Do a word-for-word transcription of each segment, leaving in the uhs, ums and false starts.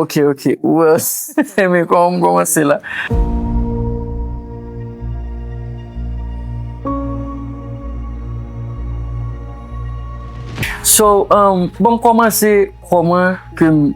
Ok, ok. Well, men kòman m kòmanse la? So, um, bon, m kòmanse kòman ke m,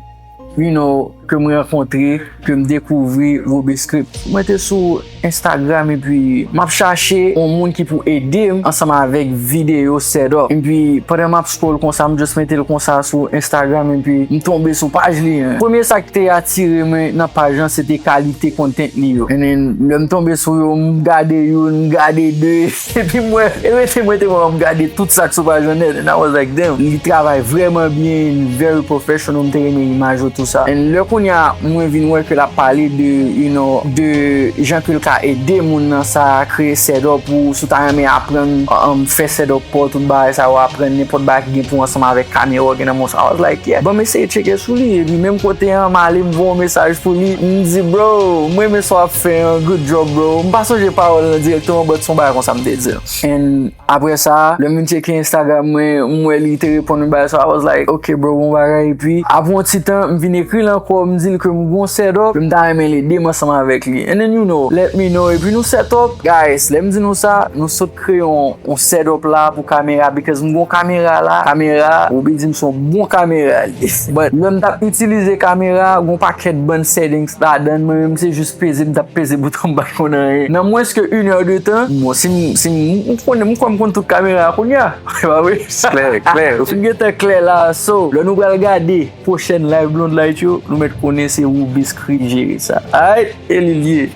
you know, ke m rankontre, ke m dekouvri Rubiscript. Mwen te sou Instagram epi m ap chache yon moun ki pou ede m ansanm avèk videyo setup. Epi pandan m ap scroll konsa, m just mete l konsa sou Instagram epi m tonbe sou paj li an. Premye sa ki te atire mwen nan paj lan, se te kalite content li yo. And then, lè m tonbe sou yo, m gade youn, m gade de, epi mwen, e rete mwen te mwen ap gade tout sa k sou paj lan nèt. And I was like, damn, li travay vrèman byen, very professional, m te renmen imaj yo, tou sa. And lè kounye a, mwen vin wè ke l ap pale de, you know, de jan ke l ka ede moun nan sa, kreye setup ou, si w ta renmen aprann, um, fè setup pa w, tout bagay sa yo, aprann nenpòt bagay ki gen pou w ansanm avèk kamera w gen nan men w sa. I was like, yeah, ban m eseye tcheke sou li. Epi menm kote an, m ale, m voye yon mesaj pou li, m di, bro, m renmen sa w ap fè an, good job, bro. M pa sonje pawòl lan dirèkteman, but se yon bagay konsa m te di l. And apre sa, lè m vin tcheke Instagram mwen, m wè li te reponn mwen bagay sa, I was like, ok, bro, bon bagay. Epi, apre yon ti tan, m vin ekri l ankò, m di l ke m gon setup, ke m ta renmen l ede m ansanm avèk li. And then, you know, let me know. Epi nou set up, guys, lè m di nou sa, nou sot kreye yon, yon setup la pou kamera, because m gon kamera la, kamera, Roby di m se yon bon kamera li. But lè m t ap itilize kamera, gon pakèt bann settings ladan, mwen menm se jis peze, m t ap peze bouton, m pa t konn anyen. Nan mwens ke inè de tan, bon, si m, si m, m konnen, m kwè m konn tout kamera a kounye a. Se pa vre? Klè, klè. M gentan klè la, so, lè nou pral gade pwochèn live Blonde Light yo, nou mèt konnen se Rubiscript ki jere sa. Alright, e li l ye.